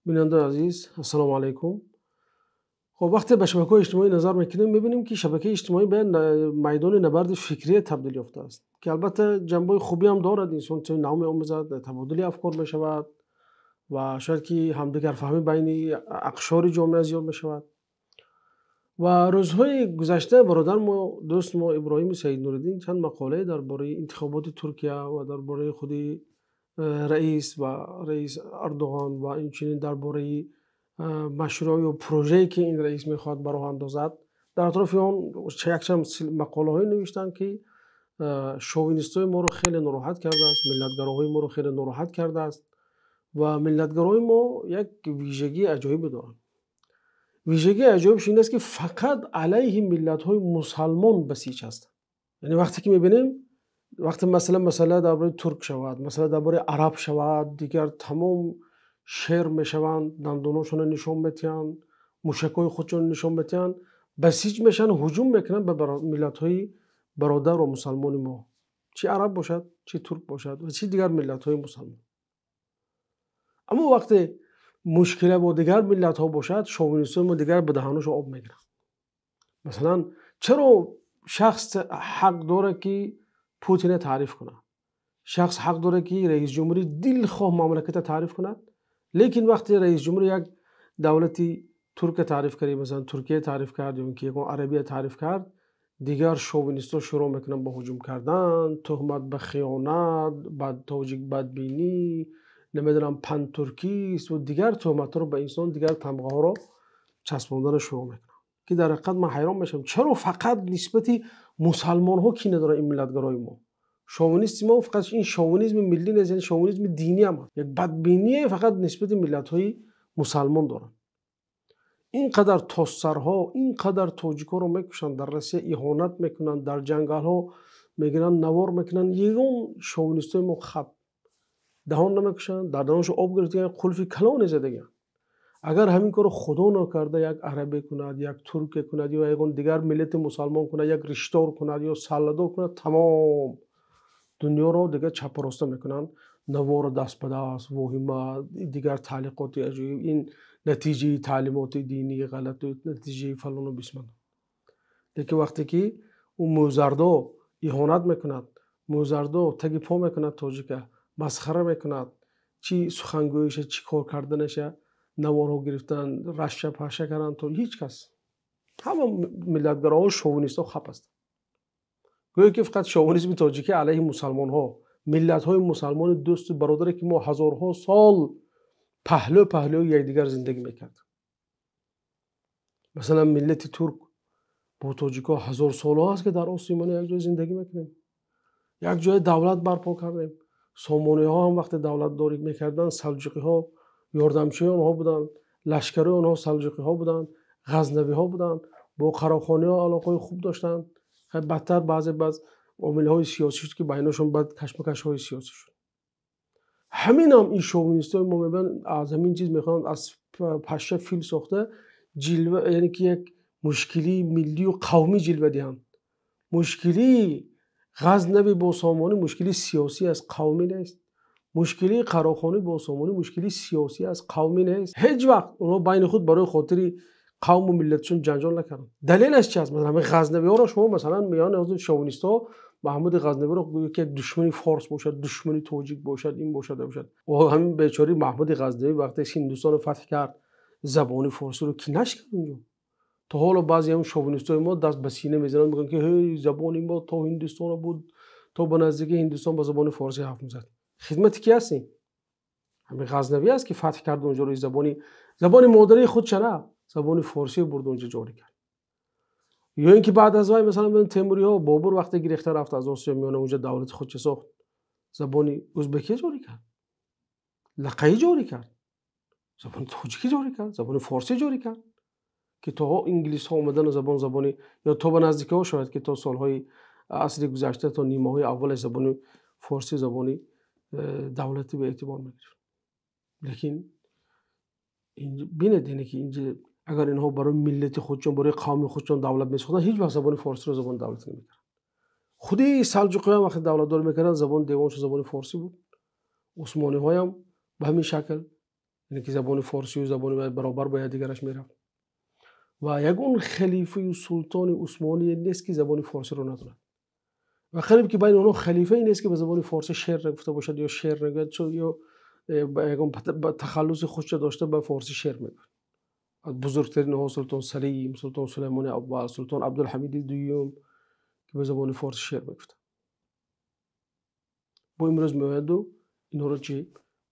Бинандаи азиз, ассалому алайкум. Хуб, вақте ба шабакаҳои иҷтимоӣ назар мекунем, мебинем, ки шабакаи иҷтимоӣ ба майдони набарди фикрия табдил ёфтааст, ки албатта ҷанбаи хубӣ ҳам дорад. Инсон чизи нав меомӯзад, табодули афкор мешавад ва шояд ки ҳамдигарфаҳмӣ байни ақшори ҷомеа зиёд мешавад. Ва рӯзҳои гузашта бародари мо, дӯсти мо Иброҳими Саид Нуриддин чанд мақолае дар бораи интихоботи Туркия ва дар бораи худи раис ва раис Эрдоғон ва инчунин дар бораи машрӯъ ё прожее, ки ин раис мехоҳад ба роҳ андозад, дар атрофи он якчанд мақолаҳое навиштанд, ки шовинистҳои моро хеле нороҳат кардааст, миллатгароҳои моро хеле нороҳат кардааст. Ва миллатгароҳои мо як вижагии аҷоибе доранд. Вижагии аҷоибш ин аст, ки фақат алайҳи миллатҳои мусалмон басиҷ ҳастанд. Яъне вақте ки мебинем, вақте масъала дар бораи турк шавад, масъала дар бораи араб шавад, дигар тамом шер мешаванд, дандоношонро нишон медиҳанд, мушакҳои худшонро нишон медиҳанд, басиҷ мешаванд, ҳуҷум мекунанд ба миллатҳои бародар ва мусалмони мо, чӣ араб бошад, чӣ турк бошад ва чӣ дигар миллатҳои мусалмон. Аммо вақте мушкила бо дигар миллатҳо бошад, шовинистҳои мо дигар ба даҳаношон об мегиранд. Масалан, чаро шахс ҳақ дорад, ки Путина таъриф кунад? Шахс ҳақ дорад, ки раисҷумҳури дилхоҳ мамлаката таъриф кунад, лекин вақте раисҷумҳури як давлати турка таъриф кард, масалан Туркия таъриф кард ё ин ки ягон арабия таъриф кард, дигар шовинистҳо шурӯъ мекунанд ба ҳуҷум кардан, туҳмат ба хиёнат, ба тоҷик бадбинӣ, намедонам, пантуркист ва дигар туҳматҳоро ба инсон, дигар тамғаҳоро часпонданро шурӯъ мекунанд, ки дар ҳақиқат ман ҳайрон мешавам, чаро фақат нисбати мусалмонҳо кина доранд ин миллатгарои мо? Шовинисти мо фақат ин шовинизми миллӣ нест, яъне шовинизми динӣ ҳам аст. Як бадбиние фақат нисбати миллатҳои мусалмон доранд. Ин қадар тоссарҳо, ин қадар тоҷикҳоро мекушанд, дар Россия иҳонат мекунанд, дар ҷангалҳо мегиранд, навор мекунанд. Ягон шовинистҳои мо хаб даҳон намекушанд, дар даҳоншон об гирифта, қулфи калоне задагианд. Агар ҳамин корро худо накарда як арабе кунад, як турке кунад ё ягон дигар миллати мусалмон кунад, як риштор кунад ё салладор кунад, тамом дунёро дигар чапароста мекунанд. Наворро даст ба даст, воҳима, дигар таълиқоти аҷоиб, ин натиҷаи таълимоти динии ғалату натиҷаи фалону бисман. Лекин вақте ки ӯ мӯзардо иҳонат мекунад, мӯзардо таги по мекунад тоҷика, масхара мекунад, чӣ сухангӯиша, чӣ кор карданаша, наворҳо гирифтан, раша паша кардан, то ҳеҷ кас. Ҳама миллатгароҳо, шовинистҳо хап ҳастанд. Гӯё ки фақат шовинизми тоҷикӣ алайҳи мусалмонҳо, миллатҳои мусалмони дӯсту бародаре, ки мо ҳазорҳо сол паҳлӯ паҳлӯи якдигар зиндагӣ мекардем. Масалан, миллати турк бо тоҷикҳо ҳазор солҳо аст, ки дар Осиёи Миёна як ҷой зиндагӣ мекунем, як ҷоя давлат барпо кардем. Сомониҳо ҳам вақте давлатдорӣ мекарданд, салҷуқиҳо ёрдамчии онҳо буданд, лашкарои онҳо салҷуқиҳо буданд, ғазнавиҳо буданд, бо қарохониҳо алоқаҳои хуб доштанд. Бадтар баъзе баъз омилҳои сиёсӣ шуд, ки байнашон баъд кашмакашҳои сиёсӣ шуд. Ҳамин ҳам ин шовинистҳои мо мебинанд, аз ҳамин чиз мехоҳанд аз паша фил сохта ҷилва, яъне ки як мушкилии миллию қавмӣ ҷилва диҳанд. Мушкилии Ғазнавӣ бо Сомонӣ мушкилии сиёсӣ аст, қавмӣ нест. Мушкилии Қарохонӣ бо Сомонӣ мушкилии сиёсӣ аст, қавмӣ нест. Ҳеҷ вақт онҳо байни худ барои хотири қавму миллатшон ҷанҷол накарданд. Далелаш чи аст? Масалан, ҳамин ғазнавиҳоро шумо масалан миёни ҳозир шовинистҳо Маҳмуди Ғазнавиро гӯё ки як душмани форс бошад, душмани тоҷик бошад, ин бошад, он бошад. Ва ҳамин бечораи Маҳмуди Ғазнавӣ вақте Ҳиндустонро фатҳ кард, забони форсиро ки нашкард унҷо? То ҳоло баъзе ҳам шовинистҳои мо даст ба сина мезананд, мегӯянд, ки ҳей, забони мо то Ҳиндустон буд, то ба наздикии Ҳиндустон ба забони форсӣ ҳарф мезад. Хидмати ки ҳастем? Ҳамин Ғазнавӣ аст, ки фатҳ кард унҷоро, забони модарии худ чара забони форсӣ бурд унҷо ҷорӣ кард. Ё ин ки баъд аз вай масалан бибинед Темуриҳо, Бобур вақте гирифта рафт аз Осиёи Миёна, унҷо давлати худша сохт, забони ӯзбекӣ ҷорӣ кард, лақаӣ ҷорӣ кард, забони тоҷикӣ ҷорӣ кард, забони форсӣ ҷорӣ кард, ки то инглисҳо омадану забон забони ё то ба наздикиҳо шояд ки то солҳои асри гузашта, то нимаҳои аввалаш забони форсӣ забони давлатӣ ба эътибор мегирифт. Лекин бинед, яъне ки инҷо агар инҳо барои миллати худшон, барои қавми худшон давлат месохтанд, ҳеҷ вақт забони форсиро забони давлатӣ намекарданд. Худи салҷуқиён вақте давлатдорӣ мекарданд, забони девоншон забони форсӣ буд. Усмониҳоям ба ҳамин шакл. Яъне ки забони форсию забони баробар ба якдигараш мерафт. Ва ягон халифаю султони усмоние нест, ки забони форсиро надонад. Ва қариб ки байни онҳо халифае нест, ки ба забони форсӣ шеър нагуфта бошад ё шеър нагӯяд, ё ягон тахаллуси худша дошта ба форсӣ шеър мегӯяд. Аз бузургтаринҳо султон Салим, султон Сулаймони аввал, султон Абдулҳамиди дуюм, ки ба забони форсӣ шеър мегуфтанд. Бо имрӯз меояду инҳоро чи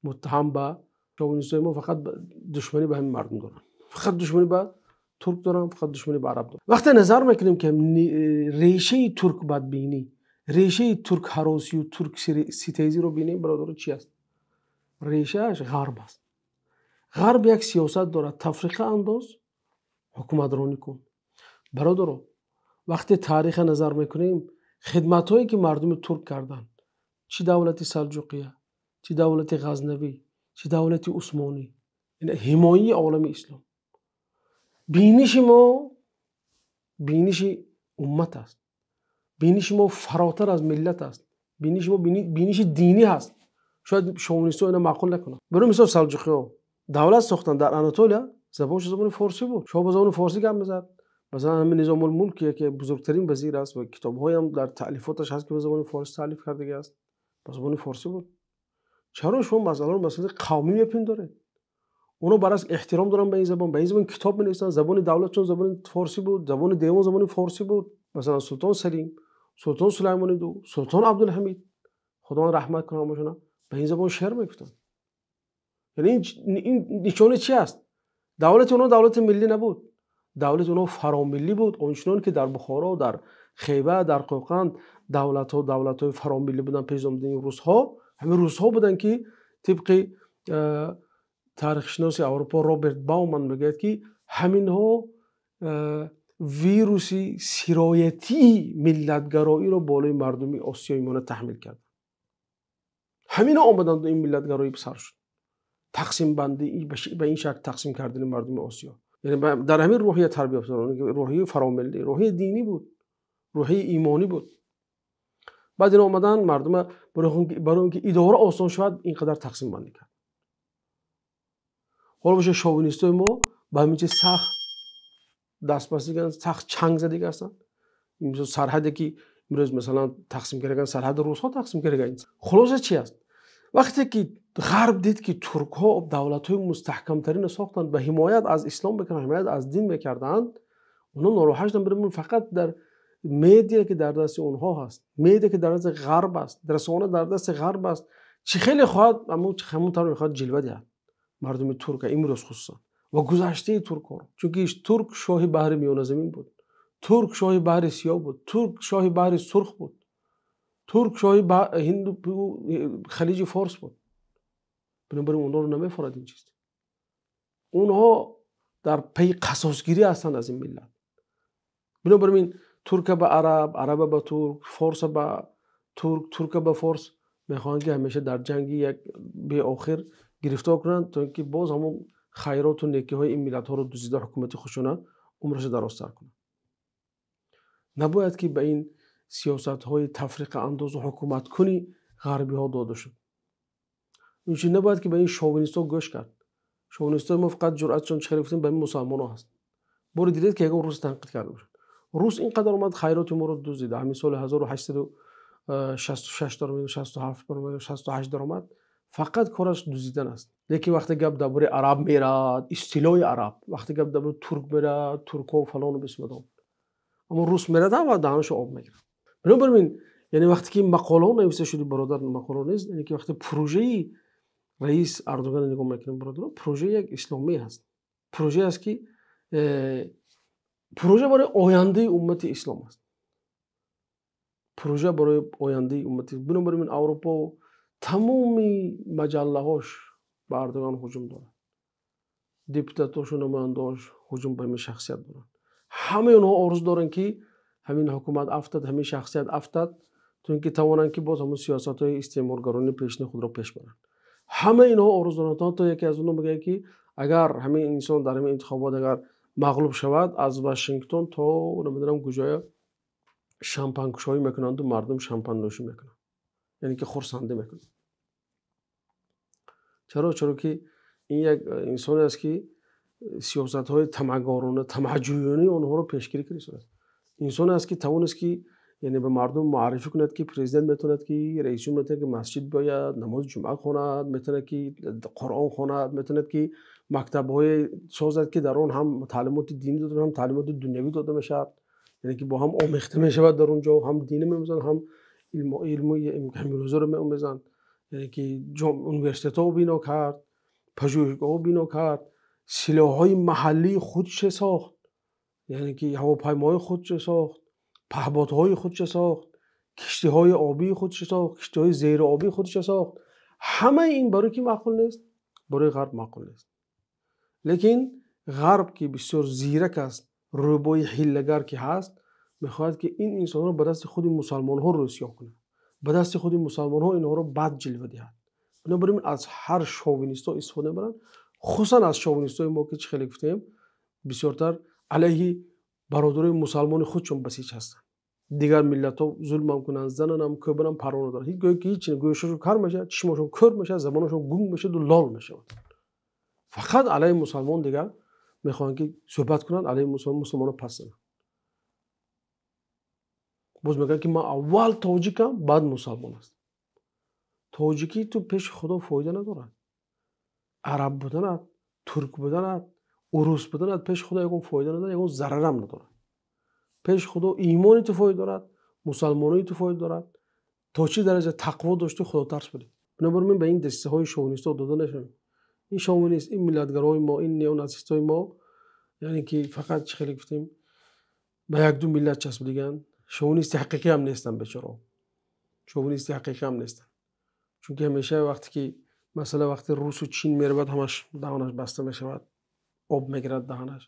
муттаҳам ба шовинистҳои мо фақат душманӣ ба ҳамин мардум доранд, фақат душманӣ ба турк доранд, фақат душманӣ ба араб доранд. Вақте назар мекунем, ки решаи турк бадбинӣ, решаи турк ҳаросию турк ситезиро бинем, бародаро, чи аст? Решааш ғарб аст. Ғарб як сиёсат дорад: тафриқа андоз, ҳукуматронӣ кун. Бародаро, вақте тариха назар мекунем, хидматҳое ки мардуми турк карданд, чӣ давлати Салҷуқия, чӣ давлати Ғазнавӣ, чӣ давлати Усмонӣ, ҳимояи олами ислом. Биниши мо биниши уммат аст, биниши мо фаротар аз миллат аст, биниши мо биниши динӣ ҳаст. Шояд шовинистҳо ина маъқул накунанд. Барои мисол, салҷуқиҳо давлат сохтанд дар Анатолия, забоншо забони форсӣ буд, шоҳ ба забони форсӣ гап мезад. Масалан, ҳамин Низомулмулк, ки яке бузургтарин вазир аст ва китобҳоям дар таълифоташ ҳаст, ки ба забони форсӣ таълиф кардагӣ аст, ба забони форсӣ буд. Чаро шумо масъаларо масъалаи қавмӣ мепиндоред? Онҳо баръакс эҳтиром доранд ба ин забон, ба ин забон китоб менависанд. Забони давлатшон забони форсӣ буд, забони девон забони форсӣ буд. Масалан, султон Салим, султон Сулаймони ду, султон Абдулҳамид, Худованд раҳмат кунад ҳамашона, ба ин забон шеър мегуфтанд. Яъне ин нишонаи чи аст? Давлати онҳо давлати миллӣ набуд, давлати онҳо фаромиллӣ буд. Ончунон ки дар Бухоро, дар Хева, дар Қоқанд давлатҳо давлатҳои фаромиллӣ буданд пеш аз омадани русҳо. Ҳамин русҳо буданд, ки тибқи таърихшиноси Аврупо Роберт Бауман мегӯяд, ки ҳаминҳо вируси сироятии миллатгароиро болои мардуми Осиёи Миёна таҳмил карданд. Ҳаминҳо омаданд, ин миллатгароӣ сар шуд, тақсимбандӣ, ба ин шакл тақсим кардани мардуми Осиё. Яъне дар ҳамин рӯҳия тарбия ёфтанд, рӯҳияи фаромиллӣ, рӯҳияи динӣ буд, рӯҳияи имонӣ буд. Баъд ино омаданд, мардума барои он ки идора осон шавад, ин қадар тақсимбандӣ кард. Ҳоло боша, шовинистҳои мо ба ҳамин чиз сахт дастбастӣ карданд, сахт чанг задига ҳастанд. Сарҳаде ки имрӯз, масалан, тақсим кардаган, сарҳади русҳо тақсим кардаган. Хулоса чи аст? Вақте ки ғарб дид, ки туркҳо давлатҳои мустаҳкамтаринро сохтанд ва ҳимоят аз ислом мекарданд, ҳимоят аз дин мекарданд, онҳо нороҳат шуданд. Барои фақат дар медиа, ки дар дасти онҳо ҳаст, медиа, ки дар дасти ғарб аст, расона дар дасти ғарб аст, чӣ хеле хоҳад, ҳамон тавр мехоҳад ҷилва диҳад мардуми турка имрӯз хусусан ва гузаштаи туркҳоро. Чунки турк шоҳи баҳри Миёназамин буд, турк шоҳи баҳри Сиёҳ буд, турк шоҳи баҳри Сурх буд, турк шоҳи Ҳинду Халиҷи Форс буд. Бинобар ин онҳоро намефорад ин чиз. Онҳо дар пайи қасосгирӣ ҳастанд аз ин миллат. Бинобар ин турка ба араб, араба ба турк, форса ба турк, турка ба форс мехоҳанд, ки ҳамеша дар ҷанги як беохир гирифтор кунанд, то ин ки боз ҳамон хайроту некиҳои ин миллатҳоро дузида, ҳукумати худшона умрашо дарозтар кунанд. Набояд ки ба ин сиёсатҳои тафриқаандозу ҳукуматкуни ғарбиҳо дода шуд. Инчунин набояд ки ба ин шовинистҳо гӯш кард. Шовинистҳои мо фақат ҷуръатшон, чӣ хеле гуфтем, ба ин мусалмонҳо ҳаст. Боре дидед, ки ягон рус танқид карда бошад? Рус ин қадар омад, хайроти моро дуздида. Ҳамин соли 1866 даромад, 67 даромад, 68 даромад, фақат кораш дуздидан аст. Лекин вақте гап дар бораи араб мерад, истилои араб, вақте гап дар бораи турк мерад, туркҳо фалону бисмадон. Аммо рус мерад, ҳама даҳанашо об мегирад. Бинобар ин, яъне вақте ки мақолаҳо нависта шуди, бародар, мақолаҳо нест, яъне ки вақте прожеи раис Эрдоганро нигоҳ мекунем, бародар, прожеи як исломӣ ҳаст, прожее аст, ки прожа барои ояндаи уммати ислом аст, прожа барои ояндаи уммати. Бинобар ин Аврупо тамоми маҷаллаҳош ба Эрдоган ҳуҷум дорад, депутатошу намояндаҳош ҳуҷум ба ҳамин шахсият доранд. Ҳамаи онҳо орзу доранд, ки ҳамин ҳукумат афтад, ҳамин шахсият афтад, то ин ки тавонанд, ки боз ҳамон сиёсатҳои истеъморгаронии пешини худро пеш баранд. Ҳамаи инҳо орзу доранд. То яке аз онҳо мегӯяд, ки агар ҳамин инсон дар ҳамин интихобот агар мағлуб шавад, аз Вашингтон то намедонам куҷоя шампанкушоӣ мекунанду мардум шампаннӯшӣ мекунанд, яъне ки хурсандӣ мекунанд. Чаро? Чаро ки Ин як инсоне аст, ки сиёсатҳои тамаъгарона, тамаъҷӯёнаи онҳоро пешгирӣ кардааст. Инсоне аст, ки тавонист, ки яъне ба мардум муаррифӣ кунад, ки президент метавонад, ки раисҷумҳур метавонад, ки масҷид биёяд, намози ҷумъа хонад, метавонад, ки Қуръон хонад, метавонад, ки мактабҳое созад, ки дар он ҳам таълимоти динӣ дода, ҳам таълимоти дунявӣ дода мешавад, яъне ки бо ҳам омехта мешавад дар он ҷо, ҳам динӣ меомӯзанд, ҳам илму ҳамрӯзаро меомӯзанд. Яъне ки университетҳо бино кард, пажӯҳишгоҳҳо бино кард, силоҳҳои маҳаллии худше сохт, яъне ки ҳавопаймоҳои худше сохт, паҳботҳои худше сохт, киштиҳои обии худше сохт, киштиҳои зериобии худше сохт. Ҳамаи ин барои ки маъқул нест? Барои Ғарб маъқул нест. Лекин Ғарб, ки бисёр зирак аст, рӯбои ҳиллагар ки ҳаст, мехоҳад, ки ин инсонҳоро ба дасти худи мусалмонҳо рӯсиёҳ кунад, ба дасти худи мусалмонҳо инҳоро бад ҷилва диҳад. Бинобар ин аз ҳар шовинистҳо истифода мебаранд, хусусан аз шовинистҳои мо, ки чӣ хеле гуфтем, бисёртар алайҳи бародарои мусалмони худшон басиҷ ҳастанд. Дигар миллатҳо зулмам кунанд, зананам, кӯбанам, парво надоранд. Ҳеҷ гӯё ки ҳеҷ чиз, гӯшашон кар мешавад, чишмошон кӯр мешавад, забонашон гунг мешавад ва лол мешавад. Фақат алайҳи мусалмон дигар мехоҳанд, ки суҳбат кунанд, алайҳи мусалмон, мусалмонро пас зананд. Боз мегӯянд, ки ман аввал тоҷикам, баъд мусалмон ҳастам. Тоҷикии ту пеши Худо фоида надорад. Араб буданат, турк буданат, урус буданат пеши Худо ягон фоида надорад, ягон зарарам надорад. Пеши Худо имони ту фоида дорад, мусалмонии ту фоида дорад. То чӣ дараҷа тақво доштӣ, худотарс будӣ. Бинобар ин ба ин дастаҳои шовинистҳо дода нашавем. Ин шовинист, ин миллатгарои мо, ин неонатсистҳои мо, яъне ки фақат чӣ хеле гуфтем, ба як-ду миллат часпидаганд. Шовинисти ҳақиқӣ ҳам нестанд, бечораҳо. Шовинисти ҳақиқӣ ҳам нестанд. Чунки ҳамеша вақте ки масъала вақте русу чин меравад, ҳамаш даҳонаш баста мешавад, об мегирад даҳонаш,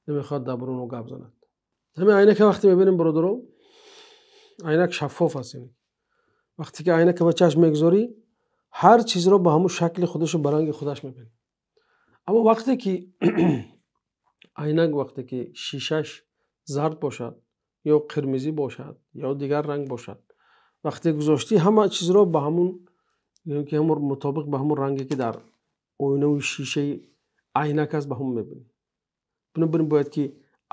намехоҳад дар бораи онҳо гап занад. Ҳамин айнака вақте мебинем, бародаро, айнак шаффоф аст. Яъне вақте ки айнака ба чашм мегузорӣ, ҳар чизро ба ҳамун шакли худашу ба ранги худаш мебинӣ. Аммо вақте ки айнак, вақте ки шишаш зард бошад ё қирмизӣ бошад ё дигар ранг бошад, вақте гузоштӣ, ҳама чизро ба ҳамун, ё ки ҳамун мутобиқ ба ҳамун ранге, ки дар оинаву шишаи айнак аст, ба ҳамун мебинӣ. Бинобар ин бояд, ки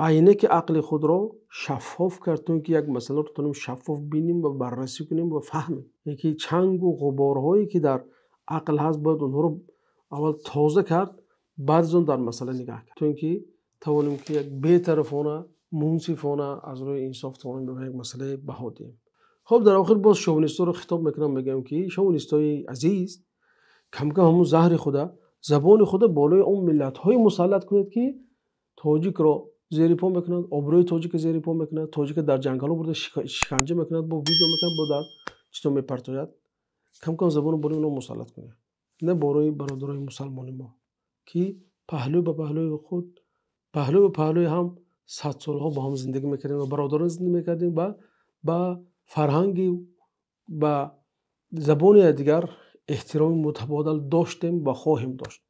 айнаки ақли худро шаффоф кард, то ин ки як масъаларо тавонем шаффоф бинем ва баррасӣ кунем ва фаҳмем. Яъне ки чангу ғуборҳое, ки дар ақл ҳаст, бояд онҳоро аввал тоза кард, баъд аз он дар масъала нигаҳ кард, то ин ки тавонем, ки як бетарафона, мунсифона, аз рӯи инсоф тавонем ба як масъалае баҳо диҳем. Хоб, дар охир боз шовинистҳоро хитоб мекунам, мегӯям, ки шовинистҳои азиз, камкам ҳамун заҳри худа, забони худа болои он миллатҳое мусаллат кунед, ки тоҷикро зери по мекунанд, обрӯи тоҷика зери по мекунанд, тоҷика дар ҷангалҳо бурда шиканҷа мекунанд, бо видео мекунанд, бо дар чито мепартояд. Камкам забону болои онҳо мусаллат кунед, на борои бародарои мусалмони мо, ки паҳлӯ ба паҳлӯи худ, паҳлӯ ба паҳлӯи ҳам садсолҳо бо ҳам зиндагӣ мекардем ва бародарон зиндагӣ мекардем ва ба фарҳанги, ба забони якдигар эҳтироми мутабодал доштем ва хоҳем дошт.